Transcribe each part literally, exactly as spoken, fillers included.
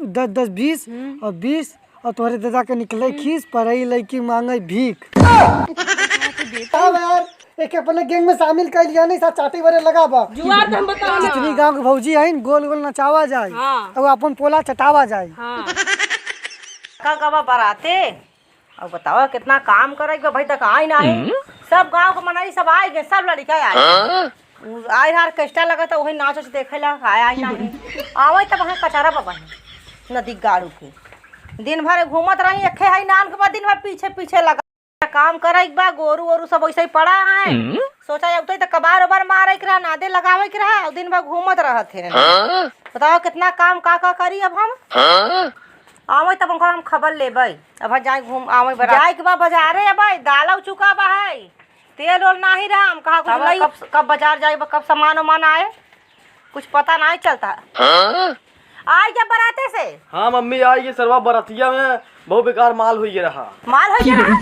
दस दस बीस हम्म। और बीस, और तोहरे दादा के निकले हम्म। खीस, परई लइकी मांगे भीख। का बे यार, एके अपने gang में शामिल कर लिया नहीं, साथ चाटी बरे लगा बा। जुआर तो हम बताओ ना। जितनी गाँव के भौजी आइन, गोल गोल नचावा जाए, हाँ। और अपन पोला चटावा जाए। हाँ। का गवा बराते? अब बताओ, कितना काम करे के बा भाई, तक आई नाही। हम्म। सब गाँव के मनई सब आए गए, सब लड़िका आए। हाँ? उ आए रहा orchestra लगत, वही नाच उच देखे ला आए, आई नाही। आवे तब वहाँ कचरा बा वहीं, नदी गाड़ू के। दिन भर घूमत रही, एके है नान के बाद दिन भर पीछे पीछे लगा। काम करे के बा, गोरू वोरू सब वैसे ही पड़ा है। हम्म। सोचा जाए तो कबार उबार मारे के रहा, नादे लगावे के रहा, और दिन भर घूमत रहत है। हाँ? बताओ कितना काम का का करी अब हम। हाँ? आवे तब उनको हम खबर लेबै। अब जाए घूम आवे बरा-, जाए के बा बाजारे, अब दाल और चुका बा है, तेल ओल नाही रहा, हम कहा कुछ तब लई। कब, कब बाजार जाए बा, कब सामान उमान आए, कुछ पता नाही चलता। हाँ? आई जब बराते से। हाँ मम्मी, आई ये सरवा बरतिया में बहुत बेकार माल हुई रहा। माल हुई रहा?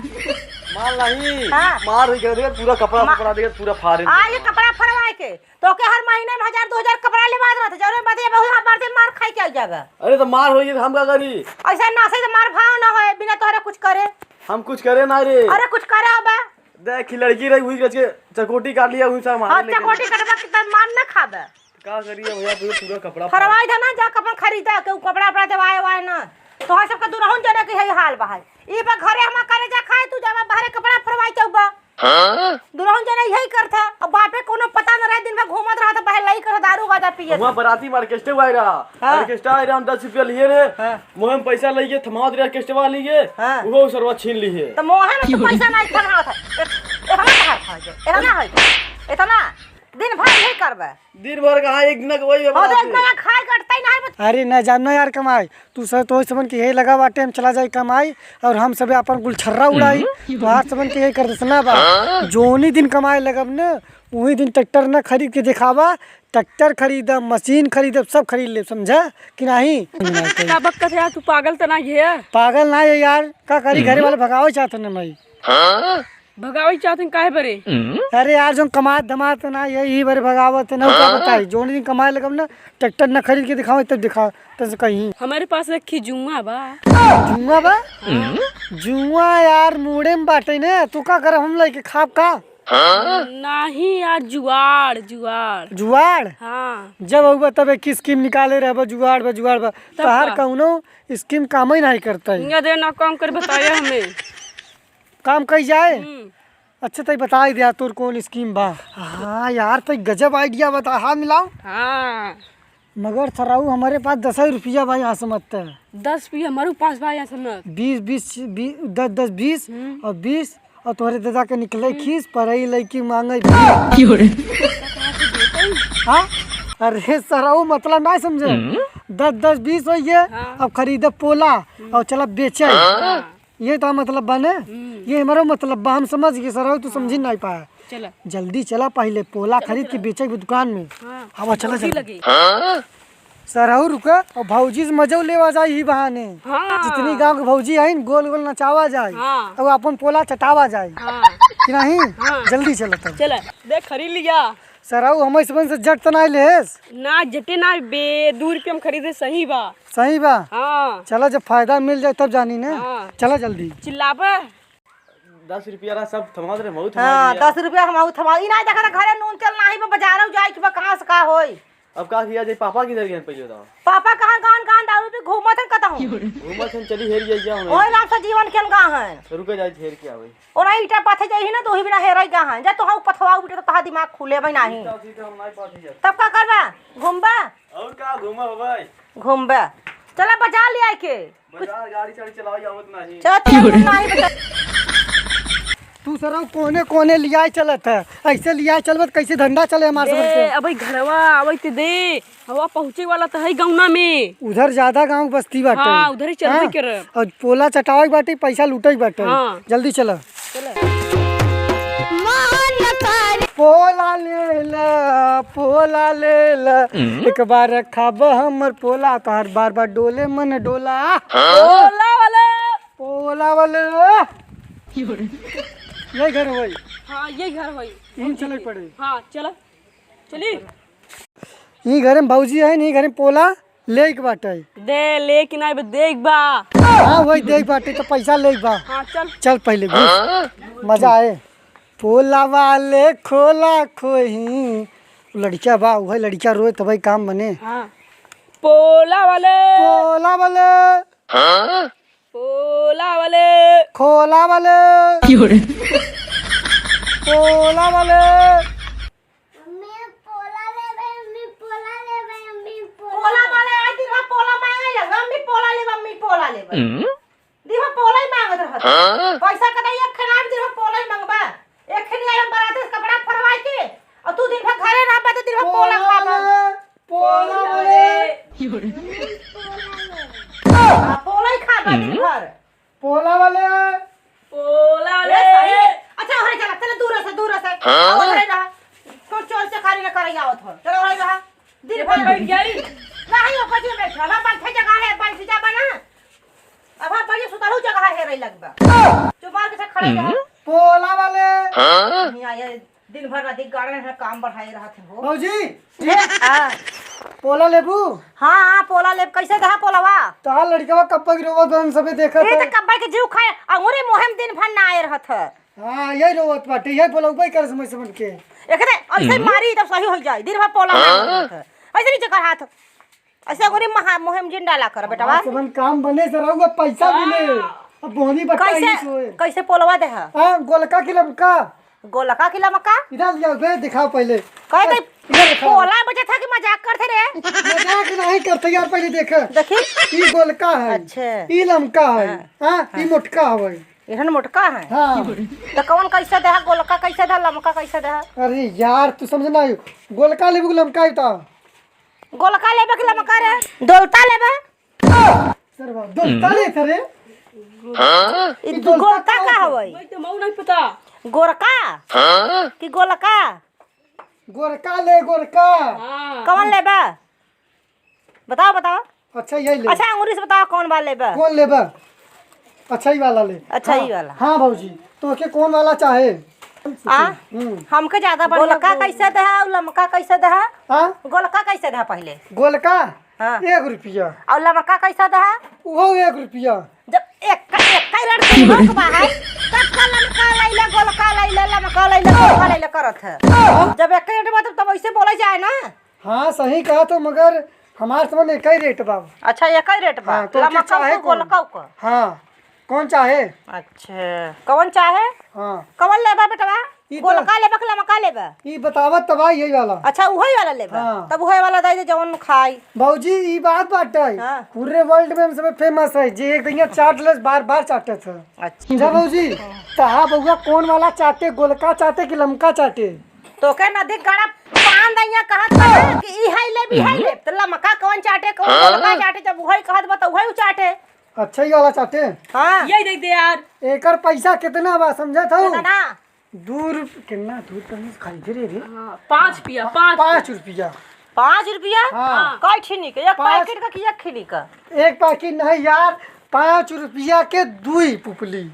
माल नहीं, हाँ। मार हुई गया, पूरा कपड़ा मा-, फपड़ा देखे, पूरा फाड़ आ, ये कपड़ा फरवाए के। तोके हर महीने में हजार दो हजार कपड़ा लेवात रहत, जौने बदे बहुत हमार से मार खाई के आई जाबे। अरे तो मार होई तो हम का करी? ऐसा ना से तो मार भाव ना होए, बिना तोहरे कुछ करे। हम कुछ करे ना रे। अरे कुछ करे होबे। देख, लड़की रही हुई, रच के चकोटी काट लिया, हुई सब मार हाँ, लेके। चकोटी कटवा के तब मार ना खाबे। का करी अब भैया, पूरा, पूरा कपड़ा फरवाई दे ना, जा अपन खरीदा के उ कपड़ा, उपड़ा देवाए, वाए ना। तोहर सबके दुरहुन जने के यही हाल बा है। ई बा घरे हमार करे जा खाए, तू जाबा बाहरे कपड़ा फरवाई चौबा। हाँ? दुरहुन जने यही करता। अब बापे कोनो पता न रहे, दिन भर घूमत रहत, बहलाई करत, दारू गांजा पियत। हुआ बराती में orchestra आए रहा। हाँ। Orchestra आए रहा, हम दस रुपया लिए रहे। हाँ। मोहे में पैसा लइके थमावत रहे orchestra वाली के। हाँ। उहो सरवा छीन लिए। तो मोहे में तो पैसा नहीं थमावत है। इत-, इतना कहाँ था जो? इतना है। इतना। दिन भर यही करबे। दिन भर कहाँ, एक दिन के वही हाँ, तो बराती। इतना खाए कटता ही नहीं बच- अरे ना जाम ना यार कमाई। तू सब तो समझ के यही लगा बाटे, हम चला जाई कमाई और हम सब अपन गुलछर्रा उड़ाई। हम्म। तो आज समझ के यही कर दसना बा। हाँ? जोनी दिन कमाए लगब न, वही दिन tractor न खरीद के दिखावा। Tractor खरीदब, मशीन खरीदब, सब खरीद लेब, समझा कि नाही? का बक कथे यार, तू पागल त नाही है? पागल नाही है यार, का करी, घरे वाले भगावे चाहत न माई। हाँ? भगावे चाहत हैं काहे बरे? अरे यार, जोन कमात धमात ना, यही बरे भगावत है ना, का बताई? जोन दिन कमाए लगब ना, tractor न खरीद के दिखावे, तब दिखा, तब से कहीं। हमारे पास एक खी जुआ बा। जुआ बा? हाँ। जुआ यार, मूड़े में बाटे ने, तू का करब, हम लइके खाब का? नाही यार, जुआड़, जुआड़। जुआड़? हाँ। जब अउबा तब एक scheme निकाले रहबा, जुआड़ बा, जुआड़ बा। तब तोहार का? कौनो scheme काम ही नाही करता है। हिंगा दे ना काम कर बताया हमें। काम कई जाए? हम्म। अच्छा, तई बताई दिया तोर कौन scheme बा। हाँ यार, तई गजब idea बता। हाँ, मिलाओ। हाँ। मगर सराऊ, हमारे पास दस ही रुपया बा, यहाँ से मत। दस भी हमारे पास बा, यहाँ से मत। बीस, बीस, बीस, दस, दस, बीस हम्म। और बीस, और तोहरे दादा के निकले हम्म। खीस, परई लइकी मांगे भीख। हाँ? अरे सराऊ, मतलब ना समझे। हम्म। दस, दस, बीस होइए, हाँ। अब खरीदे पोला हम्म। और चला बेचे। हाँ। ये तो मतलब बा ने, हम्म। ये हमारो मतलब बा, हम समझ गए सरऊ, तू समझी हाँ। नहीं पाया। चला। जल्दी चला, पहले पोला चला, खरीद के चला। बेचे के दुकान में। हाँ। आवा, चला, भौजी चला। लगे। सरऊ रुका, और भौजी से मजो लेवा जाए ही बहाने। हाँ। जितनी गाँव के भौजी आइन, गोल गोल नचावा जाए। हाँ। और अपन पोला चटावा जाए। हाँ। कि नहीं? हाँ। जल्दी चला तब। चला, देख खरीद लिया। सरऊ, हमरे सबन से जट त नाई लेस? ना, जटे ना बे, दू रुपया में खरीदे, सही बा। सही बा? हाँ। चला, जब फायदा मिल जाए तब जानी ने। हाँ। चला जल्दी। चिल्लाबे। दस रुपया रहा, सब थमा दे, मऊ थमा हाँ, दिया। दस रुपया हम मऊ थमा, ई ना देखा था, घरे नून तेल नाही बा, बाजारो जाए के बा, कहाँ से का होई? अब का किया जाए, पापा किधर गए पहले बताओ? पापा कहाँ गान गान दारू पी घूमत हैं कतहूँ? घूमत हैं, चली हेर जाइए हम। ओए राम से जीवन के हम गा हैं। रुके जाए, हेर के आवे। ओना ईटा पाथे जाई ना, तो वही बिना हेराई गा हैं। जा तो हाँ पथवा उठे तो तहा दिमाग खुले भाई नाही। ईटा सीटा हम नहीं पाथे जाते। तब का करबा? घूमबा? और का घूमब भाई? घूमबा। चला बाजार ले आए के। बाजार गाड़ी चाड़ी चलावे आवत नाही। चल, चल, नाही बता। तू सरऊ कोने कोने लियाए चलत है, ऐसे लियाए चलबत कैसे धंधा चले हमार समझ के? अबे घरवा आवत दे। हवा पहुँचे वाला त है गौना में। उधर ज्यादा गाँव बस्ती बाटे। हाँ, उधर ही चलबे हाँ? करब। और पोला चटावे के बाटे, पैसा लूटे के बाटे। हाँ। जल्दी चला। चला। पोला ले ला, पोला ले ला, हम्म। एक बार खाब हमर पोला, तोहर बार बार डोले मन डोला। हाँ? पोला वाले। पोला वाले। यही घर होई। हाँ, यही घर होई। यहीं चले पड़े। हाँ, चला। चली। ई घरे में भौजी है, ई घरे में पोला लेक बाटे। दे, लेक नाहीं बे, देख बा। हाँ, वही देख बाटे, तो पैसा लेक बा। हाँ, चल। चल पहिले घुस। मजा आए। पोला वाले खोला खोही। लड़किया बा, वही लड़किया रोए तबही काम बने। हाँ। पोला वाले। पोला वाले। पोला वाले। खोला वाले। क्यों रे? पोला वाले। मम्मी, पोला लेबे, मम्मी, पोला लेबे, मम्मी, पोला पोला लेबे। वाले आज दिन भर पोला मांगे लगा, मम्मी, पोला लेबे, मम्मी, पोला लेबे। हम्म? दिन भर पोला ही मांगत रहत। हाँ? पैसा कटाई, एक खनाम दिन भर पोला ही मांगबा। एक खनी आया बराते से कपड़ा फरवाई के, और तू दिन भर घरे रहबा तो दिन भर पोला पोला खाबा। वाले, पोला वाले। हाँ, पोला ही खाबा दिन भर। पोला वाले। पोला ए, वाले। सही है। अच्छा, ओहरे चला, चला, दूर से, दूर से। हाँ? ओहरे रहा। तो चोर चकारी न करे आवत हो। चलो, ओहरे रहा। दिन ये भर बैठ गई। नहीं, ओकर जी बैठा। अब बैठे जगह है, बैठ जा बना। अब बढ़िया सुतहु जगह है, रही लगबा। चुप मार के से खड़े रहा। पोला वाले। हाँ? नहीं आए। दिन भर राती गाड़न है, काम बढ़ाए रहत है हो। भौजी, ए, आ। पोला लेबू? हाँ, हाँ, पोला लेब। कैसे देहा पोलवा? तोहार लड़कवा कब्बा के रोवत बन सबे देखत ई है। तो कब्बा के जीव खाए, अंगूरी मुहे में दिन भर ना आए रहत है। हाँ, यही रोवत बाटे, यही पोलवा कर समय समझ के। एक दे, ऐसे हम्म। मारी तब सही हो जाए, दिन भर पोला ना हाँ। रहत है। ऐसे नीचे कर हाथ। ऐसे गोरी महा-, मुहे में जिन डाला कर, बेटवा। आज से अपन काम बने से रहूंगा, पैसा हाँ। मिले। अब बोहनी बट्टा कैसे, ही सोए। कैसे पोलवा देहा? हाँ, गोलका की लमका। गोलका की लमका? इधर लिया बे, दिखाओ पहिले। कहे तो इधर दिखाओ। पोला बजे था कि मजाक करते रे? मजाक नहीं करते यार, पहिले देख। देखी। ई गोलका है। अच्छा। ई लमका है। हाँ। हाँ, ई हाँ। मोटका हवे। इहन मोटका है? हाँ। तो कौन कैसे देहा? गोलका कैसे देहा? लमका कैसे देहा? अरे यार, तू समझ ना आयो। गोलका लेबू कि लमका ही तो? गोलका लेबे कि लमका रे? दोलता लेबे? सरवा, दोलता ले सरे। ई ई दोलता गोलका का का हवे? हवे? भाई, तो मऊ नहीं पता। गोरका? कि गोलका? गोरका ले, गोरका। हाँ। कौन लेबे? बताओ, बताओ। अच्छा, यही ले। अच्छा, अंगूरी से बताओ, कौन वाला लेबे? कौन लेबे? अच्छा, ई वाला ले। अच्छा, हाँ, ई वाला। हाँ, भौजी, तोके कौन वाला चाहे? आ? हम्म। हमके ज्यादा बढ़िया गोलका गोल। कैसे देहा और लमका कैसे देहा? हाँ? गोलका कैसे देहा पहिले? गोलका? हाँ। एक रुपया। और लमका कैसे देहा? उहो एक रुपया। जब एक, एक ही रेट के लोग बा है, तब का लमका लैले, गोलका लैले, लमका लैले, गोलका लैले करत है। हाँ। जब एक ही रेट बा, तब, तब ऐसे बोला जाए ना। हाँ, सही कहा तो, मगर हमार समझ एक ही रेट बा। अच्छा, एक ही रेट बा। हाँ, तो लमका चाहे को, कौन? गोलका को। हाँ, कौन चाहे? अच्छा, कौन चाहे? हाँ। कौन लेबा बेटवा? ई तो गोलका लेबा कि लमका लेबा? ई बतावत तब आई यही वाला। अच्छा, उही वाला लेबा? हाँ। तब उही वाला दे दे जवन खाई। भौजी, ई बात बाटे। हाँ। पूरे world में हम सबसे famous है, जे एक दहिया चाट लेस, बार बार चाटत है। अच्छा। जा भौजी, तहा बउआ कौन वाला चाटे, गोलका चाटे कि लमका चाटे? तोके नदी गड़ा पान दैया कहत बा कि ई है लेब, ई है लेब। त लमका कौन चाटे, कौन हाँ। गोलका चाटे, जब उहई कहत बा त उहई उ चाटे। अच्छा, ई वाला चाटे? हाँ। यही दे दे यार। एकर पैसा कितना बा, समझत हऊ? कितना? दू रुप-, कितना? दू तनी खाई दे रे, रे। हाँ, पाँच रुपया, पाँच। पाँच रुपया। पाँच रुपया? हाँ। कै ठिनी के? एक पाँच। पैकेट का कि एक खिनी का? एक पैकेट नहीं यार, पाँच रुपया के दुई पुपली।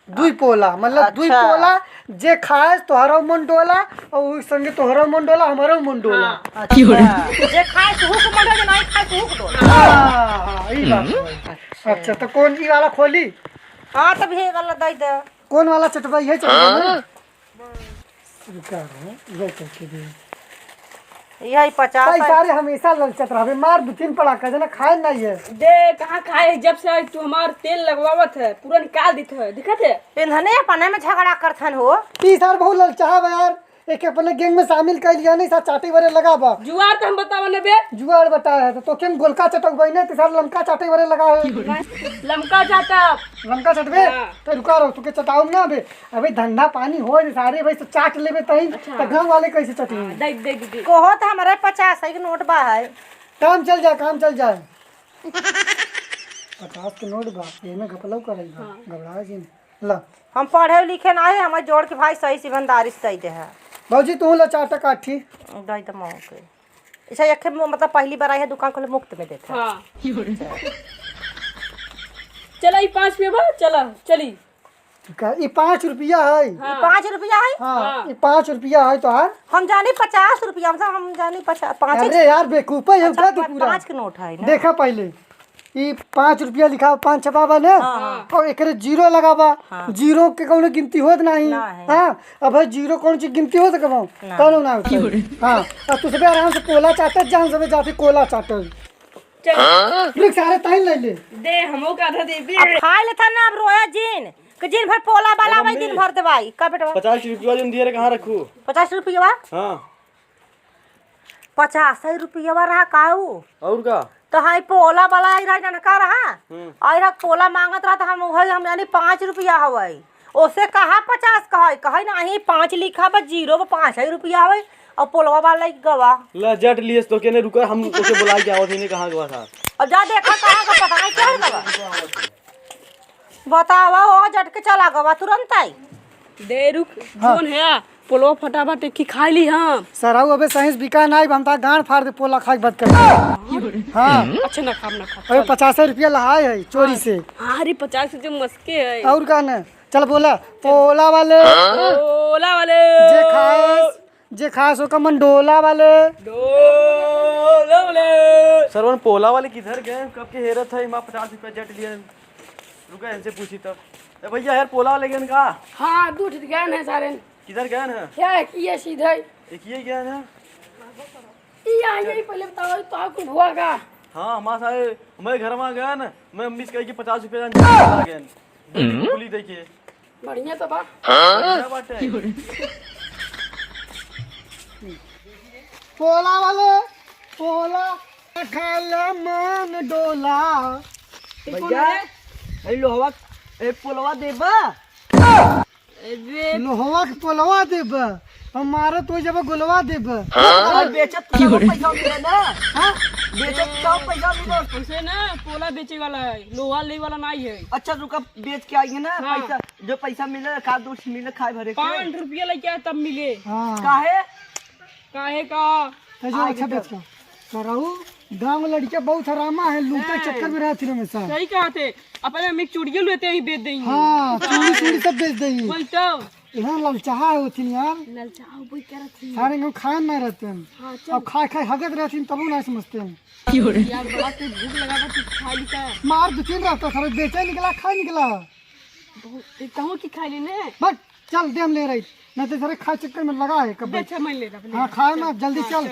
दुई पोला, मतलब दुई अच्छा। पोला, जे खाए तोहरो मन डोला और उ संगे तोहरो मन डोला, हमरो मन डोला। हाँ। अच्छा। जे खाए सुहू के मन डोला, जे नहीं खाए सुहू के डोला। हाँ, हाँ, ई बात है। अच्छा। अच्छा, तो कौन ई वाला खोली? हाँ, तब ये वाला दे दे। कौन वाला चटवा? ये चटवा ना? हाँ। रुका रहो, ये करके दे। यही पचास भाई, है। सारे हमेशा ललचत रहबे, मार दू तीन पड़ाका, जना खाए नहीं है। दे, कहाँ खाए? जब से आज तू हमार तेल लगवावत है, पूरा निकाल देत है, दिखत है? इन्हने अपने में झगड़ा करथन हो। ई सार बहुत ललचाहा बा यार, एक अपने गैंग में शामिल कर लिया नहीं, सार चाटे बरे लगा बा। जुआर तो हम बतावा ने बे। जुआर बताया है, तो तोके हम गोलका चटक बहिने, ते सार लमका चाटे बरे लगा है। लमका चाटा। लमका चटबे? हाँ। तो रुका रहो, तोके चटाऊम ना बे। अबे धंधा पानी होए न सारे भाई, तो चाट लेबे तहीं, अच्छा। तो गाँव वाले कैसे चटी? हाँ, देख, देख, देख। कहो तो हमारे पचास है कि नोट बा है। काम चल जाए, काम चल जाए। पचास के नोट बा, ये में घपलऊ करई बा, हाँ। घबरा जी ने। ला। हम पढ़े लिखे ना है, हमें जोड़ के भाई सही से ईमानदारी से दे दे है। भौजी, तू ला चार टका काठी। दे दे मऊ के। ऐसा एक, मतलब, पहली बार आई है दुकान खोले, मुफ्त में देता है। हाँ। चला, ई पाँच पे बा, चला, चली। का, ई पाँच रुपया है। हाँ। ई पाँच रुपया है? हाँ, हाँ। ई पाँच रुपया है तोहार। हम जानी पचास रुपया, हम, हम जानी पचा-, पाँच। अरे यार, बेवकूफ है, अच्छा, का तू प-, पूरा? पाँच के नोट है ना? देखा पहिले, ई पाँच रुपया लिखा, पाँच छपा बा ना? हाँ। और एकरे जीरो लगा बा। हाँ। जीरो के कौनो गिनती होत नाही। ना है। हाँ, अब भाई जीरो कौन चीज गिनती होत कबो? ना। कौनो ना होत। हाँ, और तू सबे आराम से पोला चाटत जान, सबे जाते कोला चाटत। चल। रुक सारे, ताई ले ले। दे, हमो का आधा दे दे। अब खाए लेता ना, अब रोया जिन। कि जिन भर पोला बाला अरे भाई, मम्मी। दिन भर दवाई। का बेटवा? पचास रुपया जोन दिए रहे, कहाँ रखू? पचास रुपया? हाँ। पचास रुपया रहा काऊ? और का? तो हाई पोला बाला आई रहा, जनका रहा। हम्म। आई रहा पोला मांगत रहा, तो हम वही, हम यानी पाँच रुपया हवई। ओसे कहा पचास कहै, कहै नाही, पाँच लिखा बा, जीरो बा, पाँच ही रुपया हवे, और पोलवा वाला लइके गवा। ला, जट लियस तो केने रुका, हम ओके बुलाइ के आवत हई, ने कहाँ गवा था। और जा देखा कहाँ का पता नहीं क्या गवा। बतावा, ओ जट के चला गवा तुरंत आई। दे रुक, हाँ। जोन है, पोलवा फटा बाटे कि खाई ली हम। सराऊ अबे सही से बिका नाही, हम ता गांड फाड़ दे पोला खाई के बात कर। हाँ। अच्छा ना खाब ना खाब, अबे चल। पचास रुपया लहाए है चोरी से। हाँ, अरे पचास जो मस्के है। और का ना? चल बोला, पोला वाले। पोला वाले। जे खास, जे खास ओका मन डोला वाले। डोला वाले। सरवन, पोला वाले किधर गए? कब के हेरत है, माँ पचास रुपया जट लिए। रुका, इनसे पूछी तो। ए भैया, यार, पोला वाले गए का? हाँ, दू ठित गए हैं सारे। किधर गए हैं? क्या है कि ये सीधे? एक ये गए हैं? ये आ, यही पहले बताओ, तो आपको हुआ का? हाँ, हमारे सारे, हमारे घर में गए ना, मैं अम्मी से कही कि पचास रुपया जान चला गए। बोली देखिए। बढ़िया तो बा। बढ़िया बात है। पोला वाले, पोला खाला मन डोला। भैया, ए लोहवा, ए पोलवा देबा? अरे। लोहवा के पोलवा देबा, हम मारत हो जब गोलवा देबा। अरे बेचत का पैसा मिले ना? हाँ? बेचत का पैसा मिले? उसे ना पोला बेचे वाला है, लोहा ले वाला नहीं है। अच्छा रुका, बेच के आइए ना, हाँ। पैसा, जो पैसा मिले, का दो मिले, खाए भरे के। पाँच रुपया लेके आए तब मिले। हाँ। काहे? काहे का? तो जो आगे अच्छा तो। बेच का। कराऊ, गाँव में लड़कियाँ बहुत हरामा है, लूटे नहीं। चक्कर में रहती हमेशा। सही कहा थे, अपने अम्मी के चूड़िया लेते ही बेच देंगे। हाँ, चूड़ी, चूड़ी सब बेच देंगे। वही तो। इहाँ ललचाहा होती यार। ललचाहा वही करत थी। सारे गाँव खाए ना रहते हैं। हाँ, चल। अब खाए, खाए हगत रहती हैं, तबो ना समझते हैं। यार, बड़ा तेज भूख लगा था, कुछ खा ली का? मार दो तीन रहता, सारे बेचे निकला, खाए निकला। बहुत, ए, कहूँ की खाई लेने? बस, चल, दे हम ले रही। नहीं तो सारे खाए चक्कर में लगा है कब। अच्छा, मैं ले रहा, ले हाँ, रहा। खाए चल, ना, जल्दी हाँ, चल। चल।